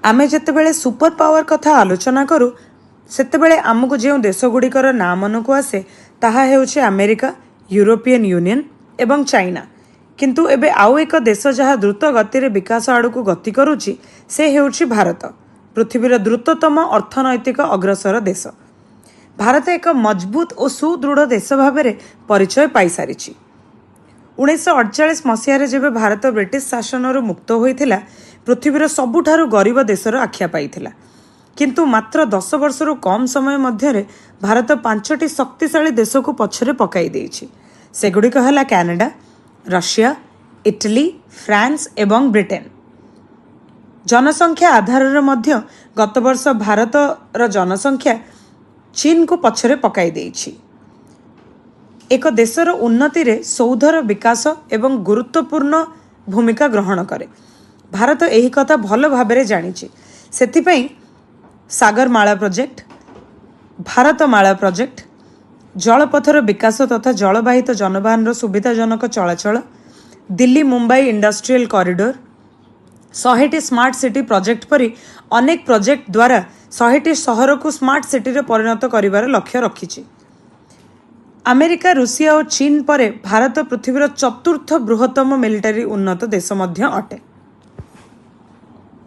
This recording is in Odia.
ଆମେ ଯେତେବେଳେ ସୁପର ପାୱାର କଥା ଆଲୋଚନା କରୁ, ସେତେବେଳେ ଆମକୁ ଯେଉଁ ଦେଶଗୁଡ଼ିକର ନାଁ ମନକୁ ଆସେ, ତାହା ହେଉଛି ଆମେରିକା, ୟୁରୋପିଆନ୍ ୟୁନିୟନ ଏବଂ ଚାଇନା। କିନ୍ତୁ ଏବେ ଆଉ ଏକ ଦେଶ ଯାହା ଦ୍ରୁତ ଗତିରେ ବିକାଶ ଆଡ଼କୁ ଗତି କରୁଛି, ସେ ହେଉଛି ଭାରତ, ପୃଥିବୀର ଦ୍ରୁତତମ ଅର୍ଥନୈତିକ ଅଗ୍ରସର ଦେଶ। ଭାରତ ଏକ ମଜବୁତ ଓ ସୁଦୃଢ଼ ଦେଶ ଭାବରେ ପରିଚୟ ପାଇସାରିଛି। 1948 ମସିହାରେ ଯେବେ ଭାରତ ବ୍ରିଟିଶ ଶାସନରୁ ମୁକ୍ତ ହୋଇଥିଲା, ପୃଥିବୀର ସବୁଠାରୁ ଗରିବ ଦେଶର ଆଖ୍ୟା ପାଇଥିଲା। କିନ୍ତୁ ମାତ୍ର 10 ବର୍ଷରୁ କମ୍ ସମୟ ମଧ୍ୟରେ ଭାରତ ପାଞ୍ଚଟି ଶକ୍ତିଶାଳୀ ଦେଶକୁ ପଛରେ ପକାଇ ଦେଇଛି। ସେଗୁଡ଼ିକ ହେଲା କାନାଡା, ରଷିଆ, ଇଟାଲୀ, ଫ୍ରାନ୍ସ ଏବଂ ବ୍ରିଟେନ। ଜନସଂଖ୍ୟା ଆଧାରରେ ମଧ୍ୟ ଗତବର୍ଷ ଭାରତର ଜନସଂଖ୍ୟା ଚୀନକୁ ପଛରେ ପକାଇ ଦେଇଛି। ଏକ ଦେଶର ଉନ୍ନତିରେ ସୌଧର ବିକାଶ ଏବଂ ଗୁରୁତ୍ୱପୂର୍ଣ୍ଣ ଭୂମିକା ଗ୍ରହଣ କରେ। ଭାରତ ଏହି କଥା ଭଲ ଭାବରେ ଜାଣିଛି। ସେଥିପାଇଁ ସାଗରମାଳା ପ୍ରୋଜେକ୍ଟ, ଭାରତମାଳା ପ୍ରୋଜେକ୍ଟ, ଜଳପଥର ବିକାଶ ତଥା ଜଳବାହିତ ଯାନବାହନର ସୁବିଧାଜନକ ଚଳାଚଳ, ଦିଲ୍ଲୀ ମୁମ୍ବାଇ ଇଣ୍ଡଷ୍ଟ୍ରିଆଲ କରିଡୋର, 100ଟି ସ୍ମାର୍ଟ ସିଟି ପ୍ରୋଜେକ୍ଟ ପରି ଅନେକ ପ୍ରୋଜେକ୍ଟ ଦ୍ୱାରା 100ଟି ସହରକୁ ସ୍ମାର୍ଟ ସିଟିରେ ପରିଣତ କରିବାର ଲକ୍ଷ୍ୟ ରଖିଛି। ଆମେରିକା, ରୁଷିଆ ଓ ଚୀନ ପରେ ଭାରତ ପୃଥିବୀର ଚତୁର୍ଥ ବୃହତ୍ତମ ମିଲିଟାରୀ ଉନ୍ନତ ଦେଶ ମଧ୍ୟ ଅଟେ।